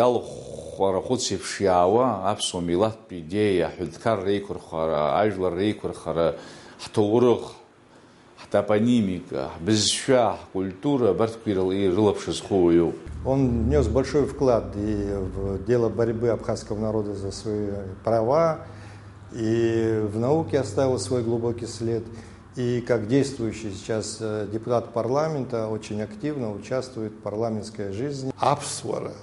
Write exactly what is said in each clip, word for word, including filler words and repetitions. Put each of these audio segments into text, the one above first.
Алахәхара хәыц еиԥш иаауа аԥсуа милаҭтә идеиа, аҳәынҭқарра еиқәырхара, ажәлар реиқәырхара, ҳҭоурых, ҳтопонимика, ҳбызшәа, ҳкультура, абарҭқәа ирыл-, ирылаԥш зху уаҩуп. Он внёс большой вклад и в дело борьбы абхазского народа за свои права, и в науке оставил свой глубокий след. И как действующий сейчас, э, депутат парламента очень активно участвует в парламентской жизни. Аԥсуара,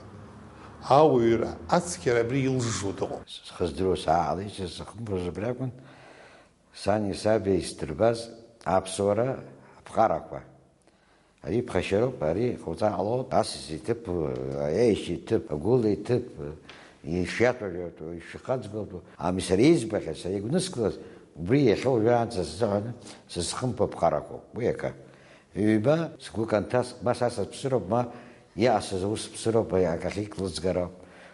ауаҩра, ацқьара абри илжжуа дыҟоуп. Схы здыруа сааҟалеижьҭеи сзыхынҳәыз убри акәын, сани саби исдырбаз аԥсуара аԥҟарақәа. Ари ԥхашьароуп, ари ҟауҵар ҟалоит, асас иҭыԥ, аиеишьа иҭыԥ, агәыла иҭыԥ, ишиаҭәажәатәу, ишихаҵгылатәу, ами сара избахьаз, сара игәныскылаз, убри иахьа уажәраанӡа сзыҳәаны сызхымԥо аԥҟарақәоуп, уи акы. Ҩба, сгәы канҭас, ма са сыԥсыроуп, ма иҟасҵаз аус ԥсыроуп, акы ахьеиклызгароуп.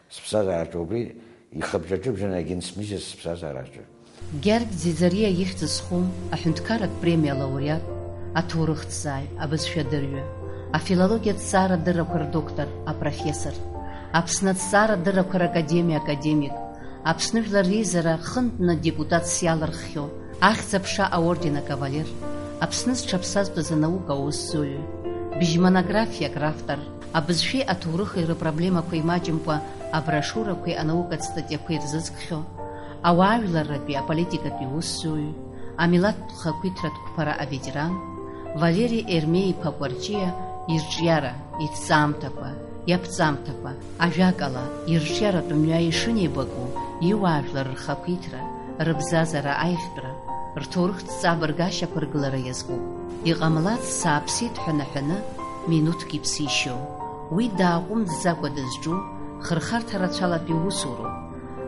Сыԥсҭазаараҿы убри ихыбжа-ҿыбжаны егьынсмыжьыз сыԥсҭазаараҿы. Георг Ӡиӡариа ихьӡ зху аҳәынҭқарратә премиа лауреат, аҭоурыхҭҵааҩ, абызшәадырҩы, афилологиатә ҭҵаарадыррақәа рдоктор, апрофессор, Аԥсны аҭҵаарадыррақәа ракадемиа академик, Аԥсны Жәлар Реизара хынтәны адепутатс иалырххьоу, Ахьӡ-аԥша аорден акавалер, Аԥсны зҽаԥсазтәыз анаука аусзуҩы, быжь монографиак равтор, абызшәеи аҭоурыхи рыпроблемақәа имаҷымкәа аброшиурақәеи анаукатә статиақәеи рзызкхьоу, ауаажәларратәи аполитикатәи усзуҩы, амилаҭтә хақәиҭратә қәԥара аветеран Валери Ермеи-иԥа Кәарҷиа ирҿиара, иҭҵаамҭақәа, иаԥҵамҭақәа, ажәакала, ирҿиаратә мҩа ишынеибаку, иуаажәлар рхақәиҭра, рыбзазара аиӷьтәра, рҭоурыхтә ҵабыргашьақәа ргылара иазкуп. Иҟамлац сааԥсеит ҳәа наҳәаны, минуҭк иԥсишьо, уи дааҟәымҵӡакәа дызҿу, хырхарҭа рацәалатәи усуроуп.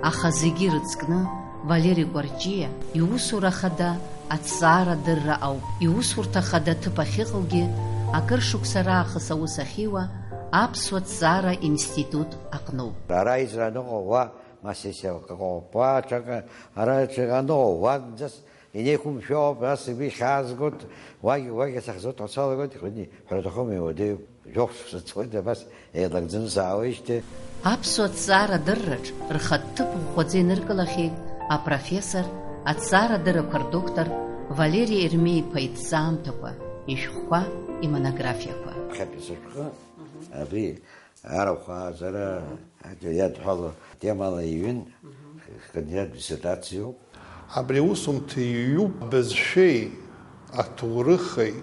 Аха зегьы ирыцкны, Валери Кәарҷиа иусура хада аҭҵаарадырра ауп. Иусурҭа хада ҭыԥ ахьыҟоугьы, акыр шықәса раахыс аус ахьиуа Аԥсуа ҭҵаара институт аҟноуп. Ара аизара аныҟоу уа, ма сессиа ыҟоуп, уа ҽакы, ара ҽакы аныҟоу уа, зынӡас инеиқәымшәо ауп, ас игәы ихьаазгоит, уагь, уагь сахьӡоит ҳәа салагоит, ихәыдни, ҳәара аҭахума, иуадаҩуп. Жәохә шықәса ҵуеит, абас еилагӡаны саауеижьҭеи. Аԥсуа ҭҵаарадырраҿ рхатә ҭыԥ ӷәӷәаӡа иныркылахьеит апрофессор, аҭҵаарадыррақәа рдоктор Валери Ермеи-иԥа иҭҵаамҭақәа, ишәҟәқәа, имонографиақәа. Ахьатәи сышәҟәы абри арахә ааӡара иадҳәало темала иҩын, кандидат диссертациоуп. Абри аусумҭа иҩуп абызшәеи, аҭоурыхи,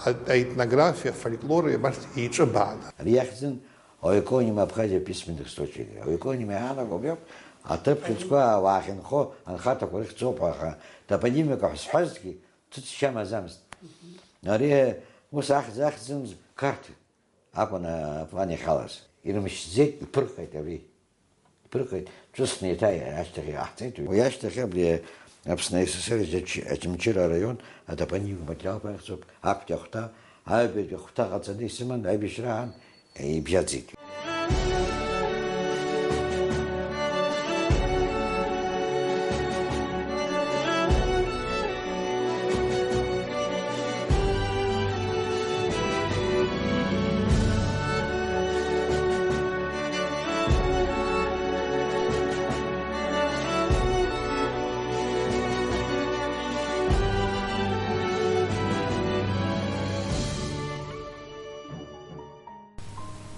а-, аетнографиа, афольклори абарҭ еиҿыбааны. Ари иахьӡын «О икониме Абхазии в письменных источниках». О икониме иаанагоуп, иоуп, аҭыԥхьыӡқәа ауаа ахьынхо анхарҭақәа рыхьӡоуп ҳәа, аха топонимика ҳәа сҳәазҭгьы, ҭыҵшьа маӡамызт. Ари ус ахьӡ ахьӡымз Қарҭ акәын аплан иахьалаз. Ирмышьҭӡеит, иԥырхеит ари. Иԥырхеит, ҿыцны еиҭа ашьҭахь иҟаҳҵеит. Уи ашьҭахь абри Аԥсны А С С Р Ач-, Очамчыра араион атопонимик материалқәа ахьӡуп, актәи ахәҭа, аҩбатәи ахәҭа ҟаҵаны исыман, аибашьра аан ибжьаӡит.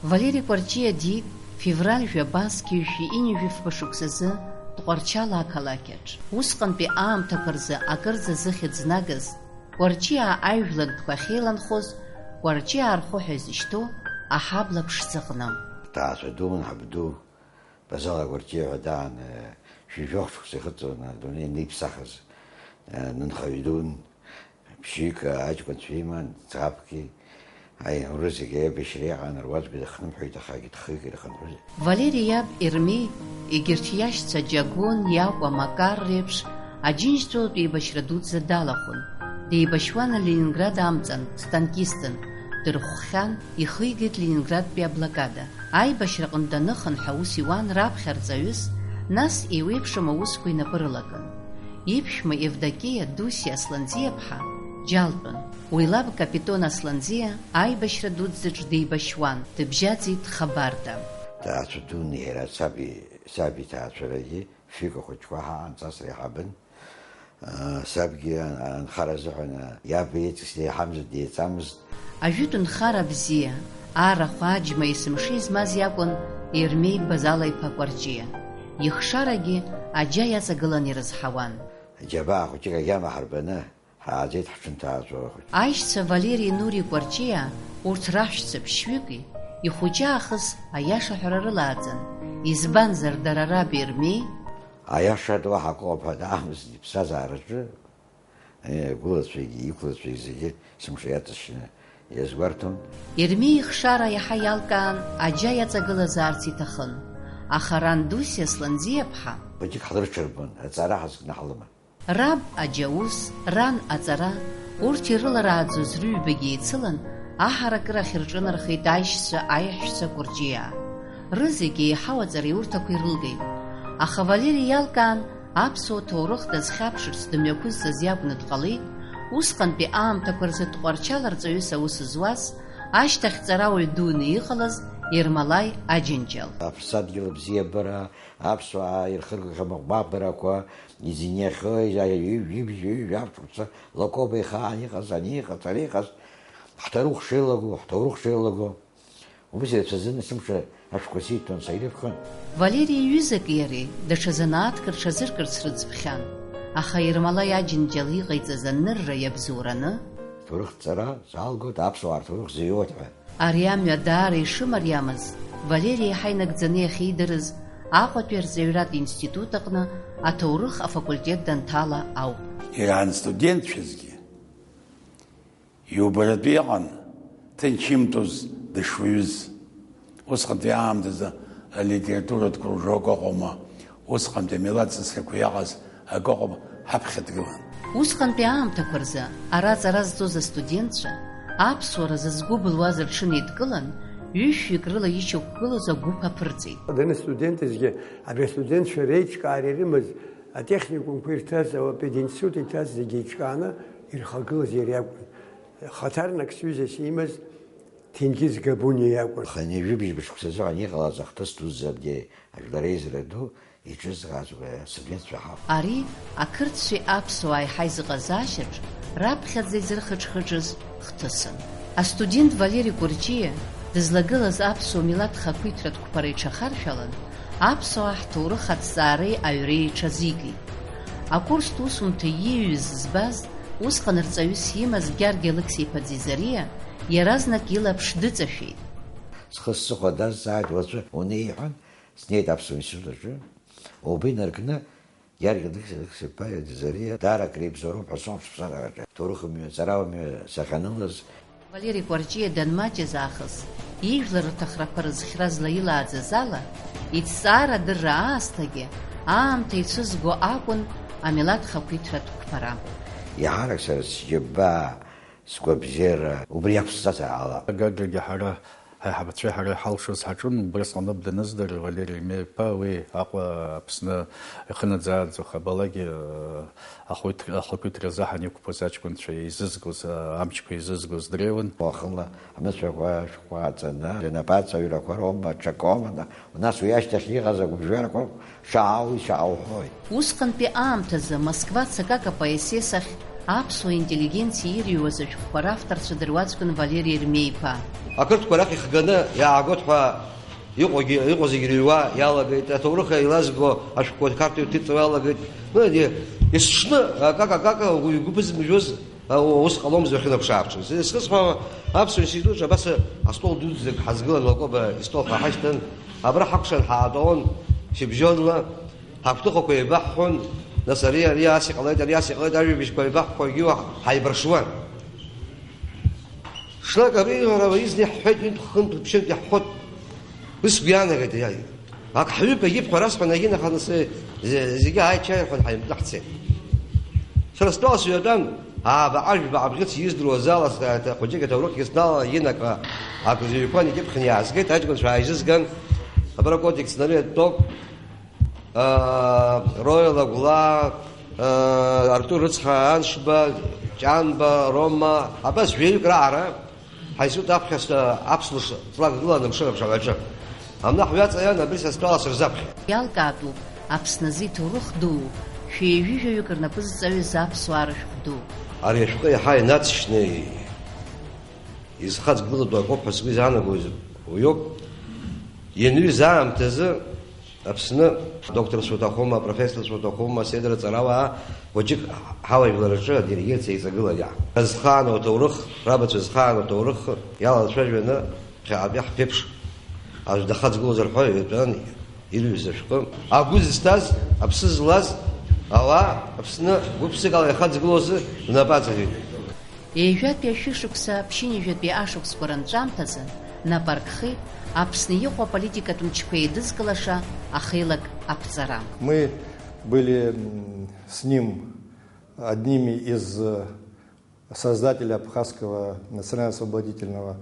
Валери Кәарҷиа диит февраль жәаба зқьи жәшәи ҩынҩажәи фба шықәсазы Тҟәарчал ақалақь аҿы. Усҟантәи аамҭақәа рзы акырӡа зыхьӡ знагаз, Кәарҷиаа аижәлантәқәа ахьеиланхоз, Кәарҷиаа рхәы ҳәа изышьҭоу аҳабла ԥшӡаҟны. Ҭаацәа дуун, ҳабду, Базала Кәарҷиа ҳәа даан, шәи жәохә шықәса ихыҵуан адунеи аниԥсахыз, нынхаҩ дуун. Ԥшьҩык аҷкәынцәа иман, ӡӷабки, аиҳабыра зегьы аибашьра иаҟан, руаӡәк дахнымҳәит, ахагьы дхигеит, ихынҳәыз. Валери иаб Ермеи, егьырҭ иашьцәа Џьагәын, Иакәа, Макар реиԥш, Аџьынџьтәылатә еибашьра дуӡӡа далахәын. Деибашьуан Ленинград амҵан, станкистын, дырхәхьан, ихигеит Ленинградтәи аблокада. Аибашьраҟынтә даныхынҳә аус иуан раԥхьа рҵаҩыс, нас еиуеиԥшым аусқәа инапы рылакын. Иԥшәма Евдокиа Дусиа Асланӡиаԥҳа џьалтәын. Уи лаб Капитон Асланӡиа аибашьра дуӡӡаҿ деибашьуан, дыбжьаӡит Хабарда. Ҭаацәа дуны иара саб, саб иҭаацәарагьы шәҩык ахәыҷқәа ҳаҟан, ҵасра иҳабын. Сабгьы анхара азыҳәан иаб иҵегь деиҳамзар деиҵамызт. Ажәытә нхара бзиа, арахә аџьма есымша измаз иакәын Ермеи Базала-иԥа Кәарҷиа. Ихшарагьы аџьа иаҵагылан ирызҳауан. Џьабаа хәыҷык агьама ҳарбаны, ҳааӡеит ҳҽынҭаацәа рахәыҷ. Аишьцәа Валери Нури Кәарҷиа урҭ раҳәшьцәа ԥшьҩыки, ихәыҷы аахыс аиаша ҳәара рылааӡан, избанзар дара раб Ермеи. Аиаша ду ҳакоуп ҳәа даамызт иԥсҭазаараҿы, агәылацәагьы, иқәлацәагьы зегьы сымша иаҵашьны иазгәарҭон. Ермеи ихшара иаҳа иалкаан аџьа иаҵагылазаарц иҭахын, аха ран дус Асланӡиаԥҳа. Хәыҷык ҳлырҽырбон, аҵара ҳазкны ҳлыма. Раб аџьаус, ран аҵара, урҭ ирыларааӡоз рыҩбагьы еицылан, аҳаракырахь рҿынархеит аишьцәа аиаҳәшьцәа Кәарҷиаа. Рызегьы еиҳау аҵараиурҭақәа ирылгеит. Аха Валери иалкаан, аԥсуа ҭоурых дазхьаԥшырц дымҩақәызҵаз иакәны дҟалеит, усҟантәи аамҭақәа рзы Тҟәарчал арҵаҩыс аус зуаз, ашьҭахь ҵарауаҩ дуны иҟалаз Ермолаи Аџьынџьал. Аԥсадгьыл абзиабара, аԥсуаа ирхыргахьоу амыҟәмаҟәбарақәа, изыниахьоу, ижәибжь, ҩажәа шықәса Лакоба ихаан иҟаз, ани иҟаҵара иҟаз, ҳҭоурых шеилаго, ҳҭоурых шеилаго. Убыс ирацәаӡаны сымша ашәқәа сиҭон, саирыԥхын. Валери иҩызак иареи даҽа занааҭк рҽазыркырц рыӡбхьан, аха Ермолаи Аџьынџьал иҟаиҵаз анырра иабзоураны. Ҭоурых ҵара залгоит, аԥсуаа рҭоурых зыҩуеит ҳәа. Ари амҩа даара ишымариамыз Валери еиҳа инагӡаны иахьидырыз Аҟәатәи арҵаҩратә институт аҟны аҭоурых афакультет данҭала ауп. Иара анстудентцәазгьы иубаратәы иҟан, ҭынч имтәоз дышуаҩыз. Усҟантәи аамҭазы алитературатә кружок ыҟоума, усҟантәи амилаҭ ҵысрақәа иаҟаз акы ыҟоума, ҳаԥхьа дгылан. Усҟантәи аамҭақәа рзы ара аҵара зҵоз астудентцәа, аԥсуара зызгәы былуаз рҽынеидкылан, ҩышәҩык рыла ишьақәгылоз агәыԥ аԥырҵеит. Даны студентызгьы абри астудентцәа реиҿкаара ирымаз атехникумқәа ирҭаз, апединститут иҭаз зегьы еиҿкааны ирхагылаз иара иакәын. Хаҭарнак сҩызас имаз Ҭенгиз Габуниа иакәын. Хынҩажәи бжьба шықәсазыҳәан иҟалаз ахҭыс дуӡӡа абни ажәлар реизара ду иҿызхааз убри астудентцәа ҳауп. Ари ақырҭцәеи аԥсуааи ҳаизыҟазаашьаҿ раԥхьаӡа изырхыџхыџыз хҭысын. Астудент Валери Кәарҷиа дызлагылаз аԥсуа милаҭ хақәиҭратә қәԥара иҽахаршәалан, аԥсуаа ҳҭоурых аҭҵаареи аҩреи иҽазикит. Акурстә усумҭа ииҩыз збаз, усҟан рҵаҩыс имаз Гьаргь Алықьса-иԥа Ӡизариа иаразнак илаԥш дыҵашәеит. Схы-сыхәа дазҵааит, уаҵәы унеи, иҳәан, снеит аԥсуа институт аҿы. Убри инаркны, Гьаргь Алықьса-иԥа Ӡизариа даара акры ибзоуроуп ҳәа соуп сыԥсҭазаараҿы. Ҭоурых мҩа, ҵара мҩа сахьанылаз. Валери Кәарҷиа данмаҷыз аахыс, ижәлар рҭахрақәа рызхьра злаилааӡаз ала, иҭҵаара адырра аасҭагьы аамҭа ицәызго акәын амилаҭ хақәиҭратә қәԥара. Еиҳарак сара сџьабаа, сгәабзиара убри иақәсҵазаала. Гаграгьы ҳара ҳаиҳабацәеи ҳареи ҳалшоз ҳаҿын, убрысҟан даныздыр, Валери Ермеи-иԥа, уи Аҟәа Аԥсны ихынаӡааӡо Хабалагьы, ахәит-, ахақәиҭра азы ҳаниқәԥоз аҷкәынцәа еизызгоз, амчқәа еизызгоз дреиуан. Уахынла ҳмыцәақәа шәҟәы аҵаны, рнапаҵаҩрақәа роума, ҽакоума, нас уи ашьҭахь иҟаз агәыԥжәарақәа шаауи шаауҳәои. Усҟантәи аамҭазы Москва Цакака поесиа сахь аԥсуа интеллигенциа ирыҩуаз ашәҟәқәа равторцәа дыруаӡәкын Валери Ермеи-иԥа. Ақырҭқәа арахь ихганы иаагоит ҳәа иҟоугьы, иҟоу зегьы рыҩуа иалагеит, аҭоурых еилазго ашәҟәқәа Қарҭ иҭыҵуа иалагеит. Ну, ди-, есҽны, акака-кака угәы, игәы ԥызмыжәоз, а, ус ҟаломызт уахьынаԥш-ааԥшыз. Исхысҳәаауа, аԥсуа институтҿы абас астол дуӡӡак ҳазгылан, Лакоба истол ҳәа ҳашьҭан, абра ҳакәшан ҳаатәон шьыбжьонла, ҳагәҭыхақәа еибаҳҳәон, нас ари, ари ас иҟалеит, ари ас иҟалеит, ажәабжьқәа еибаҳҳәо егьиуа ҳаибаршуан. Ҽнак абри иара изны иаҳҳәеит, ҩынтә-хынтә, ԥшьынтә иаҳҳәоит. Ус сгәы иаанагеит, иа-, ак ҳҩып, егьип ҳәа расҳәан, егьи наханы се-, зе-, зегьы ааит, чаи рҳәан, ҳаимҵаҳцеит. Сара стәала сҩатәан, ааба, ажәба, абӷьыц издыруаз ала са-, хәыҷык аҭоурыхгьы снала, инак, а-, ак зыҩқәан икьыԥхьны иаазгеит, аҷкәынцәа ааижьызган, абра Котик Снарыа Топ, аа, Роел Агәлаа, аа, Артур рыцҳа, Аншба, Ҷанба, Рома, абас жәаҩык раара ҳаизут аԥхьа ас-, аԥслыш ҵлак гылан амшын аԥшаҳәаҿы. Амна ҳҩаҵаиан абри са стәала сырзаԥхьа. Иалкаатәуп Аԥсны азы иҭоурых дуу, шәеижәыжәаҩык рнапы зҵаҩыз аԥсуаа рышәҟә ду. Ари ашәҟәы еиҳа инаҵшьны изхаҵгылатәу акоуп ҳәа сгәы изаанагоз уиоуп. Ианҩыз аамҭазы Аԥсны адокторцәа уҭахума, апрофессорцәа уҭахума, седра ҵарауаа хәыҷык ҳауаажәлар рҿы адиригенциа еиҵагылан иаҳ-, зхаанау аҭоурых, рабацәа зхаанау аҭоурых иалацәажәаны ԥхьаҟатәи ҳԥеиԥш аӡә дахаҵгылозар ҳәа ҩатәан ирҩыз ашәҟәы. Агәы зызҭаз, аԥсы злаз ауаа Аԥсны гәыԥсыкала ихаҵгылозар рнапы аҵаҩит. Ҩажәатәи ашәышықәса ԥшьынҩажәатәи ашықәсқәа рынҵәамҭазы нап аркхеит Аԥсны иҟоу аполитикатә мчқәа еидызкылаша ахеилак аԥҵара. Мы были, м, с ним одними из, э, создателей Абхазского национально-освободительного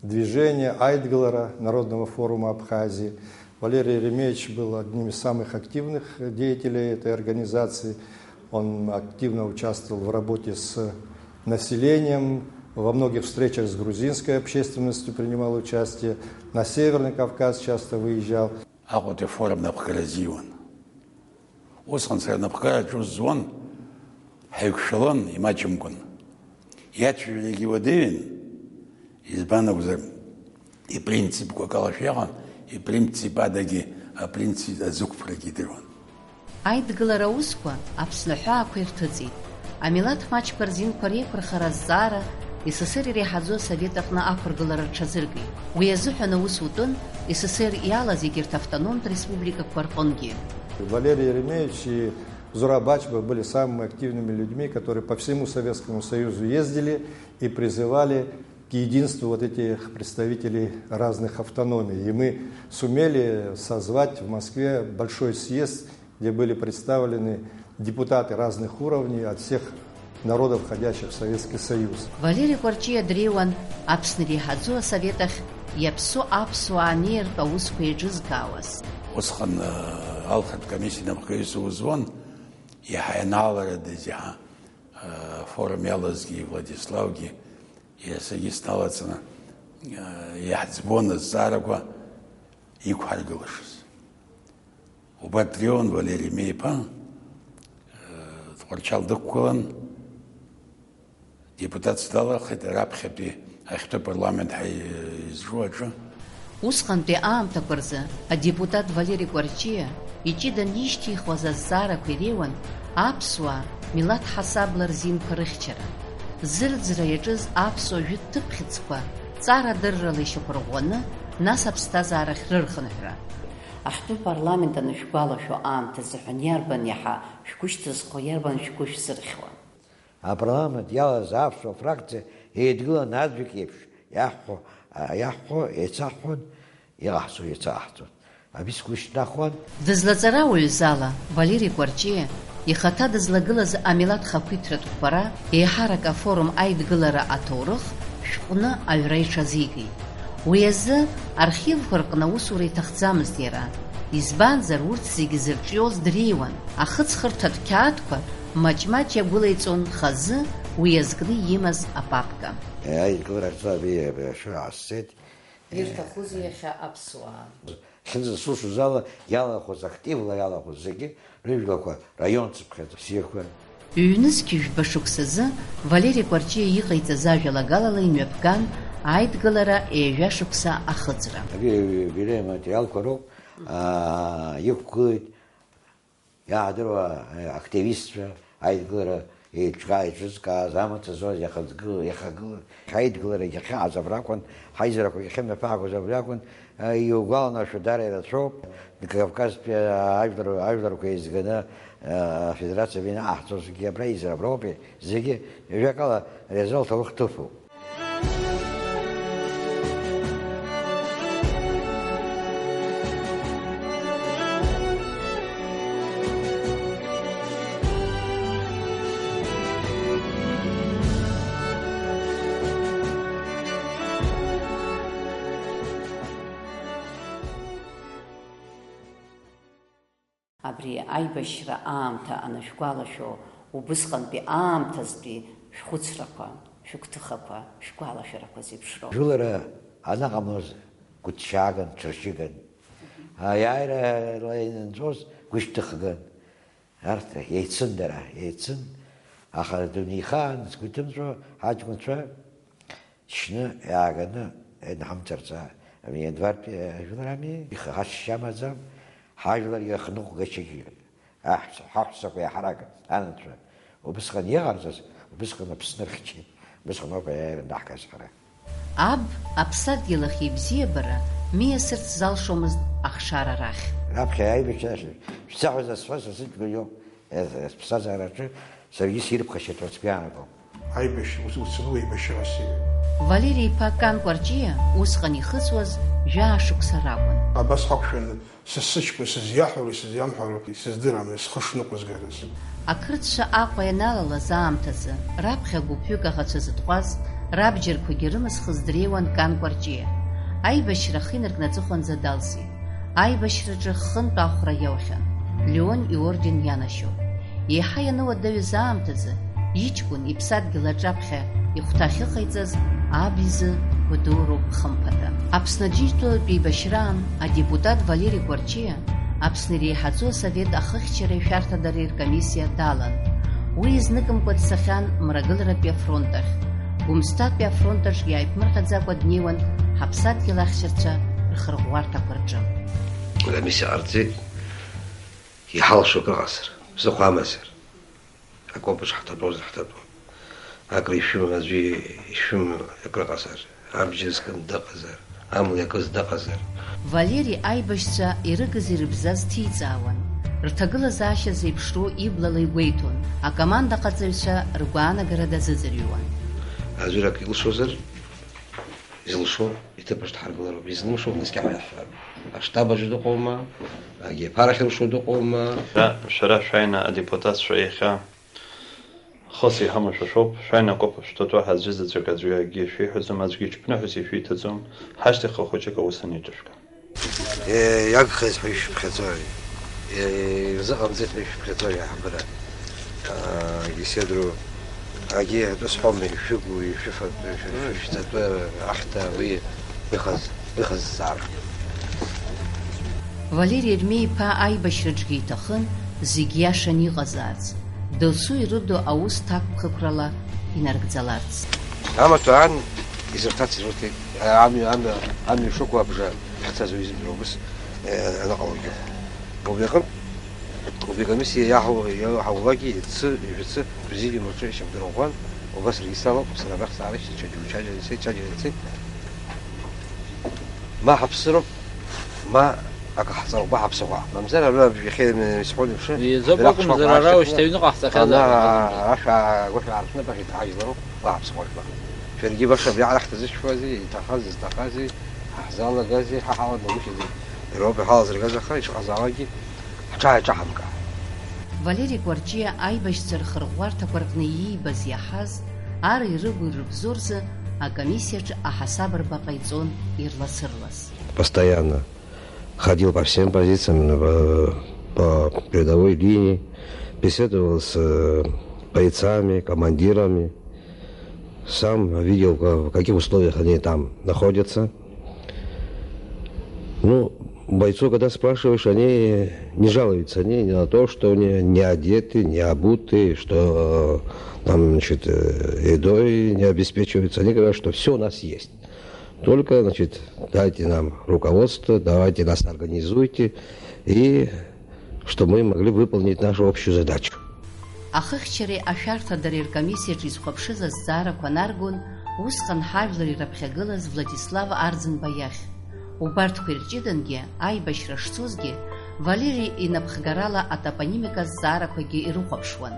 движения, Айтглера, Народного форума Абхазии. Валерий Еремеевич был одним из самых активных деятелей этой организации. Он активно участвовал в работе с населением, во многих встречах с грузинской общественностью принимал участие, на Северный Кавказ часто выезжал. Аҟәатәи афорум напхгара азиуан. Усҟан сара напхгараҿы ус зуан, ҳаиқәшәалон имаҷымкәан. Иацәажәарагьы уадаҩын, избан акәзар, ипринципқәа акалашәа иҟан, ипринцип адагьы апринцип азықәԥрагьы идыруан. Аидгылара аусқәа Аԥсны аҳәаақәа ирҭыҵит. Амилаҭ маҷқәа рзинқәа реиқәырхара азҵаара С С С Р иреиҳаӡоу асовет аҟны ақәыргылара рҽазыркит. Уи азыҳәан аус утәын С С С Р иалаз егьырҭ автономтә республикақәа рҟынгьы. Валерий Еремеевич и Зураб Ачба были самыми активными людьми, которые по всему Советскому Союзу ездили и призывали к единству вот этих представителей разных автономий. И мы сумели созвать в Москве большой съезд, где были представлены депутаты разных уровней от всех народов, входящих в Советский Союз. Валери Кәарҷиа дреиуан Аԥсны иреиҳаӡоу асовет ахь иаԥсоу аԥсуаа анеиртә аусқәа еиҿызкаауаз. Усҟан, э, алхратә комиссиа инапхгаҩыс узуан, иаҳа ианааларадаз, иаҳа, э, афорум иалазгьы Владиславгьы, иахьагьы сналаҵаны, э, иаҳӡбон азҵаарақәа иқәҳаргылашаз. Убарҭ дреиуан Валери Меиԥа, э, Тҟәарчал дықәгылан, депутатс далахеит раԥхьатәи ахьтәы апарламент ҳаи-, изҿу аҿы. Усҟантәи аамҭақәа рзы адепутат Валери Кәарҷиа иҷыданы ишьҭихуаз азҵаарақәа иреиуан аԥсуаа милаҭ ҳасабла рзинқәа рыхьчара, зырӡра иаҿыз аԥсуа жәытә ҭыԥхьыӡқәа ҵара-дыррала ишьақәырӷәӷәаны, нас аԥсҭазаарахь рырхынҳәра. Ахьтәы парламент анышәгәалашәо аамҭазы ҳәа иарбан иаҳа шәгәы шьҭызхуа, иарбан шәгәы шәзырхьуа? Апарламент иалаз аԥсуа фракциа еидгылан аӡәк еиԥш иаҳҳәо, а, иаҳҳәо еицаҳҳәон, иҟаҳҵо еицаҳҵон. Абри сгәы шьҭнахуан. Дызлаҵарауаҩыз ала, Валери Кәарҷиа ихаҭа дызлагылаз амилаҭ хақәиҭратә қәԥара, еиҳарак афорум аидгылара аҭоурых шәҟәны аҩра иҽазикит. Уи азы архивқәа рҟны аусура иҭахӡамызт иара, избанзар, урҭ зегьы зырҿиоз дреиуан, ахыҵхырҭатә қьаадқәа маҷ-маҷ иагәылеиҵон хазы уи иазкны имаз апапка. Аидгылара рҿы абри ашәы ҟасҵеит. Ирҭахузеи иахьа аԥсуаа? Хьыӡ зусыз ала иалахәыз, активла иалахәыз зегьы рыжәлақәа раион цыԥхьаӡа бзиақәа. Ҩнызқь жәба шықәсазы Валери Кәарҷиа иҟаиҵаз ажәалагалала имҩаԥган аидгылара еҩажәа шықәса ахыҵра. Абри аиубилеи аматериалқәа роуп, аа, иқәгылеит иаадыруа, э, активистцәа, аидгылара еиҿкаа-, еиҿызкааз, амаҵ зуаз, иахагыл-, иахагылан, ҳаидгыларагь ахьыҟаз абракәын, ҳаизарақәагь ахьымҩаԥаагоз абракәын, э, иугәаланаршәо дара ирацәоуп, Кавказтәи ажәлар-, ажәларқәа еизганы, э, афедерациа инаҟаҳҵозгьы абра еизар аброуп, зегьы, ҩажәакала, ари азы лҭоурых ҭыԥуп. Абри аибашьра аамҭа анышәгәалашәо, убысҟантәи аамҭазтәи шәхәыцрақәа, шәыгәҭыхақәа, шәгәалашәарақәа зеиԥшроу. Жәылара анаҟамлоз гәыҭшьааган, ҽырчыган, Аиааира ианынҵәоз гәышьҭыхган. Арҭ еицын дара, еицын, аха дунеихаан згәы иҭымҵәо ҳаҷкәынцәа шьны иааганы ианҳамҵарц, а-, ами, ианвартә ажәлар ами, ихы ҳашьшьамаӡам, ҳажәларгьы ахныҟәгашьагьы аҳ-, ҳаҳәсақәа иаҳаракын, анацәа. Убысҟан иҟарҵаз, убысҟан Аԥсны рхьчеит, убысҟан ауп аиааира андаҳгаз ҳара. Аб, аԥсадгьыл ахь ибзиабара миасырц залшомызт ахшара рахь. Раԥхьа аибашьра шәцаҳәа засҳәаз са сыҷкәын иоуп. Сԥсҭазаараҿы саргьы сирԥхашьеит ҳәа сгәы иаанагом. Аибашьра, ус, уцаны уеибашьрас иҩ. Валери-иԥа Кан Кәарҷиа усҟан ихыҵуаз жәаа шықәса ракәын. Абас ҳақәшәаны, са сыҷкәын сызиаҳәароу, исызиамҳәароу, исыздырам, схы шныҟәызгарыз. Ақырҭцәа Аҟәа ианалалаз аамҭазы, раԥхьа гәыԥҩык аӷацәа зытҟәаз, рабџьарқәагьы рымысхыз дреиуан Кан Кәарҷиа. Аибашьра ахы инаркны аҵыхәанӡа далсит. Аибашьраҿы хынтә ахәра иоухьан, Леон иорден ианашьоуп. Еиҳа иануадаҩыз аамҭазы, иҷкәын иԥсадгьыл аҿаԥхьа ихәҭа ахьыҟаиҵаз аб изы гәадуроуп хымԥада. Аԥсны Аџьынџьтәылатә еибашьраан адепутат Валери Кәарҷиа Аԥсны иреиҳаӡоу асовет ахыхьчареи ашәарҭадареи ркомиссиа далан. Уи изныкымкәа дцахьан Мрагыларатәи афронт ахь. Гәымсҭатәи афронт аҿгьы ааиԥмырҟьаӡакәа днеиуан ҳаԥсадгьыл ахьчарцәа рхырӷәӷәарҭақәа рҿы. Акомиссиа ҟарҵеит, иҳалшо акрыҟазар, ԥсыхәа амазар, акопаҿ ҳҭатәозар ҳҭатәон. Акры ишәым, аӡәы ишәым акрыҟазар, абџьар зкын дыҟазар, амла иакыз дыҟазар. Валери аибашьцәа ирыгыз-ирыбзаз ҭиҵаауан, рҭагылазаашьа зеиԥшроу иблала игәеиҭон, акомандаҟаҵаҩцәа ргәаанагара дазыӡырҩуан. Аӡәыр акы илшозар, изылшо иҭыԥаҿ дҳаргылароуп, излымшо наскьа ҳәа иаҳҳәароуп. Аштаб аҿы дыҟоума, агеоԥарахь илшо дыҟоума? Шәара, шәара шәааины адепутатцәа иахьа хыс иҳамоу шәа шәоуп, шәааины акоп шәҭатәоу ҳәа аӡәы заҵәык аӡәы акгьы шәиҳәаӡом, аӡәгьы ҽԥныҳәас ишәиҭаӡом, ҳашьҭахьҟа хәыҷык аус аниҿышәкаа. Иагхаз ҳәа ишәыԥхьаӡои? Ирзыҟамҵеит ҳәа ишәыԥхьаӡои аиҳабыра? Геседру, агьи атәы сҳәома, ишәыгу, ишәыфатәу, ишәы-, шәышәҵатәы ахьҭа уи ыҟаз, ыҟазҵаара. Валери Ермеи-иԥа аибашьраҿгьы иҭахын зегь иашан иҟазаарц, досу ирыду аус ҭакԥхықәрала инаргӡаларц. Амаҭәа аан изырҭац ирырҭеит, амҩа, амҩа, амҩа шықәу абжа ҳцаз уи зымдыруа ус, э, аныҟалогьы. Убри аҟынтә, убри акомиссиа иаҳау-, иаҳаулакгьы иацы, ижәацы президиум аҿы ишьақәдырӷәӷәан, убас регистралоуп, сара абрахь саарышьҭит, ҽаџьара уи ҽаџьара ицеит, ҽаџьара ицеит. Ма ҳаԥсыроуп, ма акы ҳҵарӷәӷәа ҳаԥсыхәа. Мамзар ара иахьа исҳәон еиԥш, Иазоуп бираҟ акәымзар, шкәакәа ара аашьҭыхны, уажәшьҭа аҩныҟа ҳҵахьазаап. Ана ашә аагәашә аарҳәны абахь иҭҳажьлароуп, уа ҳаԥсыхәа жәба. Шәаргьы баша абри аҟара ҳҭазышәшәуазеи, иҭахаз, зҭахази, ҳаҳзалагази, ҳа ҳаладнагәышьази. Иара ауп иҳалазыргаз, аха ишыҟазаалакгьы ҳҽааиҿаҳамкаа. Валери Кәарҷиа аибашьцәа рхырӷәӷәарҭақәа рҟны иибаз иаҳаз, ар ирыгу ирыбзоу рзы акомиссиаҿы аҳасаб рба ҟаиҵон ирлас-ырлас. Постоянно ходил по всем позициям, по, по передовой линии, беседовал с, э, бойцами, командирами. Сам видел, ка-, в каких условиях они там находятся. Ну, бойцов, когда спрашиваешь, они не жалуются, они на то, что они не одеты, не обуты, что, э, там, значит, э, едой не обеспечиваются. Они говорят, что всё у нас есть. Только, значит, дайте нам руководство, давайте нас организуйте, и чтобы мы могли выполнить нашу общую задачу. Ахыхьчареи ашәарҭадареи ркомиссиаҿы изхәаԥшыз азҵаарақәа наргон усҟан ҳажәлар ираԥхьагылаз Владислав Арӡынба иахь. Убарҭқәа ирҷыдангьы, аибашьра шцозгьы, Валери инапхгарала атопонимика азҵаарақәагьы ирыхәаԥшуан.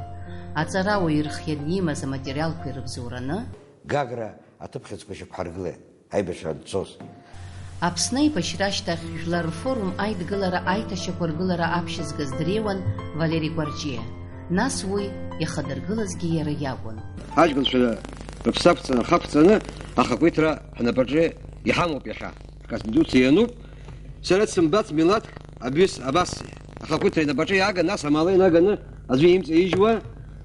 Аҵарауаҩ ирхианы имаз аматериалқәа ирыбзоураны, Гагра аҭыԥхьыӡқәа шьақәҳаргылеит. Аибашьра анцоз. Аԥсны аибашьра ашьҭахь Жәлар рфорум аидгылара аиҭашьақәыргылара аԥшьызгаз дреиуан Валери Кәарҷиа, нас уи иахадыргылазгьы иара иакәын. Ҳаҷкәынцәа рыԥсы ақәҵаны, ахы ақәҵаны, ахақәиҭра ҳнапаҿы иҳамоуп иахьа. Ҳконституциа иануп, сара дсымбац милаҭк абҩыс абас ахақәиҭра инапаҿы иааган, нас амала инаганы аӡәы имҵаижьуа,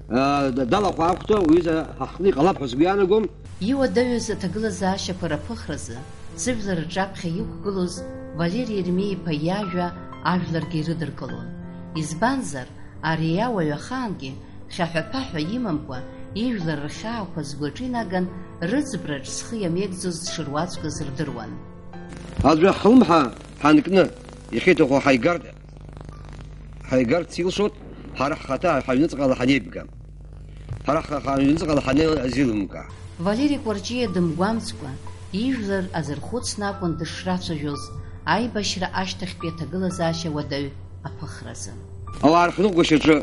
а, далахәаахәҭо уҩыза ҳахны иҟалап ҳәа сгәы иаанагом. Иуадаҩыз аҭагылазаашьақәа раԥыхразы, зыжәлар рҿаԥхьа иқәгылоз Валери Ермеи-иԥа иажәа ажәларгьы ирыдыркылон. Избанзар, ари ауаҩ ахаангьы хьаҳәа-ԥаҳәа имамкәа, ижәлар рхьаақәа згәаҿы инаган, рыӡбраҿ зхы иамеигӡоз дшыруаӡәкыз рдыруан. Аӡәы ҳлымҳа ҳанкны, иахьиҭаху ҳаигарц, ҳаигарц илшоит, ҳара ҳхаҭа ҳаҩныҵҟала ҳанеибга. Ҳара ҳхаҭа ҳаҩныҵҟала ҳанеилазеилымкаа. Валери Кәарҷиа дымгәамҵкәа, ижәлар азырхәыцны акәын дышрацәажәоз, аибашьра ашьҭахьтәи аҭагылазаашьа уадаҩ аԥыхразы. Ауаа рхныҟәгашьаҿы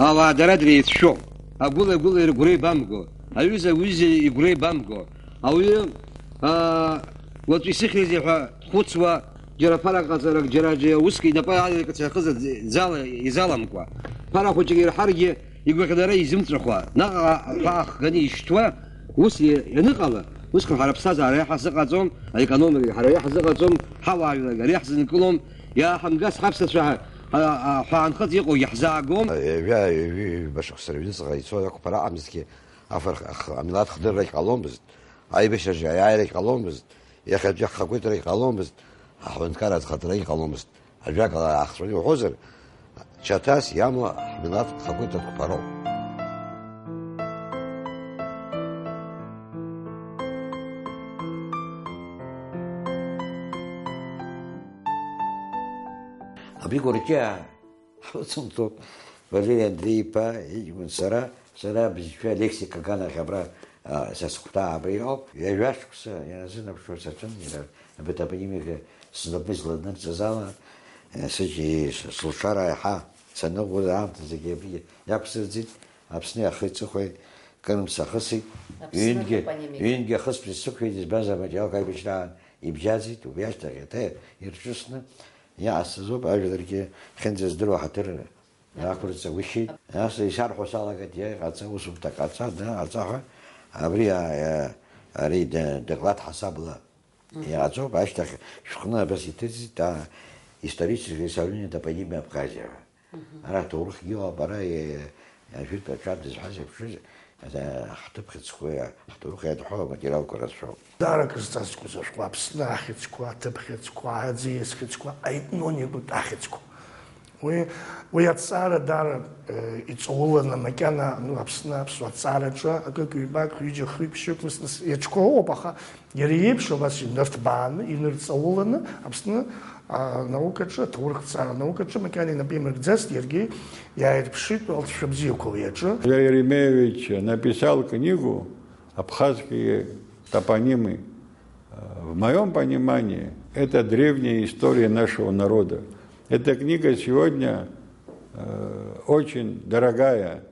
ауаа дара дреицәшәо, агәыла-гәыла рыгәра еибамго, аҩыза аҩыза игәра еибамго, ауаҩы, аа, уаҵәы исыхьзеи ҳәа дхәыцуа, џьара ԥарак ҟаҵарак, џьара аӡәы уск инапы алакыц иахыз аӡ-, изала-, изаламкуа, ԥара хәыҷык ирҳаргьы, игәаӷьра изымҵәахуа, наҟ-ааҟ ҳәа ахганы ишьҭуа, ус иа-, ианыҟала, усҟан ҳара аԥсҭазаара иаҳа ҳзыҟаҵом, аекономика ҳара иаҳа ҳзыҟаҵом, ҳауаажәларгьы ара иаҳзынкылом, иааҳамгаз ҳаԥсацәа ҳа-, ҳа-, ҳа-, ҳәаанхыҵ иҟоугьы ҳзаагом. Ҩажәа, ҩажәи ҩба шықәса рыҩныҵҟа ицоз ақәԥара аҟамызҭгьы, афырх-, ах-, амилаҭ хдыррагь ҟаломызт, аибашьраҿы аиааирагь ҟаломызт, иахьатәи ҳхақәиҭрагь ҟаломызт, ҳаҳәынҭқарра азхаҵарагь ҟаломызт. Ажәакала, аахҵәаны иуҳәозар, чаҭас иамоу ҳмилаҭ хақәиҭтә қәԥароуп. Абри Кәарҷиа ҳусумҭоуп, Валери Андреи-иԥа, иҷкәын сара, сара абызшәа алексика аганахь абра, а, са сыхәҭаа абри ауп. Ҩажәа шықәса ианазынаԥшуа саҿын, иара Абри атопонимика снапы изланырҵаз ала, э, сыҷ-, с-, сылшара еиҳа саныӷәӷәоз аамҭазгьы абри иақәсырӡит, Аԥсни ахи-аҵыхәеи кырмца ахысит. Аԥсны ҩынгьы, атопонимика. Ҩынгьы ахысбжьы сықәшәеит, избанзар, аматериалқәа аибашьраан ибжьаӡит, убри ашьҭахь еиҭа ирҿысны иҟасҵаз ауп, ажәларгьы хьынӡаздыруа ҳаҭыр ақәырҵагәышьеит. Нас исарҳәо салагеит, иҟаҵа, усумҭа ҟаҵа, да, ҟаҵа ҳәа. Абри, а, а, ари д-, доклад ҳасабла Мгм. Иааӡоуп, ашьҭахь шәҟәны абас иҭыҵит, а, историческое составление топонимии Абхазии ҳәа. Мгм. Ара аҭоурыхгьы ыҟоуп, ара, е, ажәытә аҿар дызҳәаз еиԥш, а, ҳҭыԥ хьыӡқәа, ҳҭоурых иадҳәо аматериалқәа рацәоуп. Даара акрызҵазкуаз ашәҟәы, Аԥсны ахьӡқәа, аҭыԥ хьыӡқәа, аӡиас хьыӡқәа, аетноникатә ахьӡқәа. Уи, уи аҭҵаара даара, э, иҵауланы, макьана, ну, Аԥсны аԥсуа аҭҵаараҿы акык-ҩбак, ҩыџьа-хҩык, ԥшьҩык, нас, нас иаҿқәоу ыҟоуп, аха иара иеиԥш абас инырҭбааны, инырҵауланы Аԥсны анаукаҿы, аҭоурыхҭҵаара анаукаҿы макьана инапы имыркӡацт, иаргьы иааирԥшит алҵшәа бзиақәа уи аҿы. Валерий Еремеевич написал книгу «Абхазские топонимы». В моём понимании, это древняя история нашего народа. Эта книга сегодня, э, очень дорогая,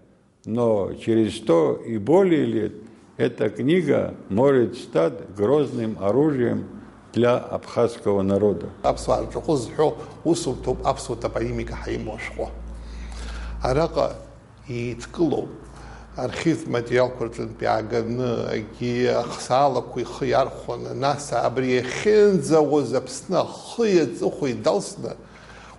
но через сто и более лет эта книга может стать грозным оружием для абхазского народа. Аԥсуаа рҿахәы зҳәо усумҭоуп аԥсуа топонимика ҳаимоу ашәҟәы. Араҟа еидкылоуп. Архивтә материалқәа рҿынтә иааганы, акгьы ахсаалақәа ихы иархәаны, нас абри иахьынӡауаз Аԥсны ахи аҵыхәеи далсны,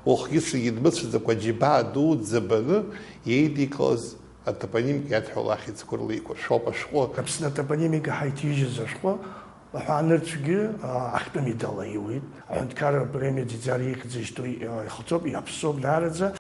уахгьы-ҽынгьы дмыцәаӡакәа аџьабаа дуӡӡа баны иеидикылаз атопонимика иадҳәалоу ахьӡқәа рыла еиқәыршәоуп ашәҟәы. Аԥсны атопонимика ҳаиҭижьыз ашәҟәы Аҳәаанырцәгьы, а, ахьтәы медал аиуеит. Аҳәынҭқарра апремиа Ӡиӡар ихьӡ зышьҭоу, а, ихаҵоуп, иаԥсоуп даараӡа.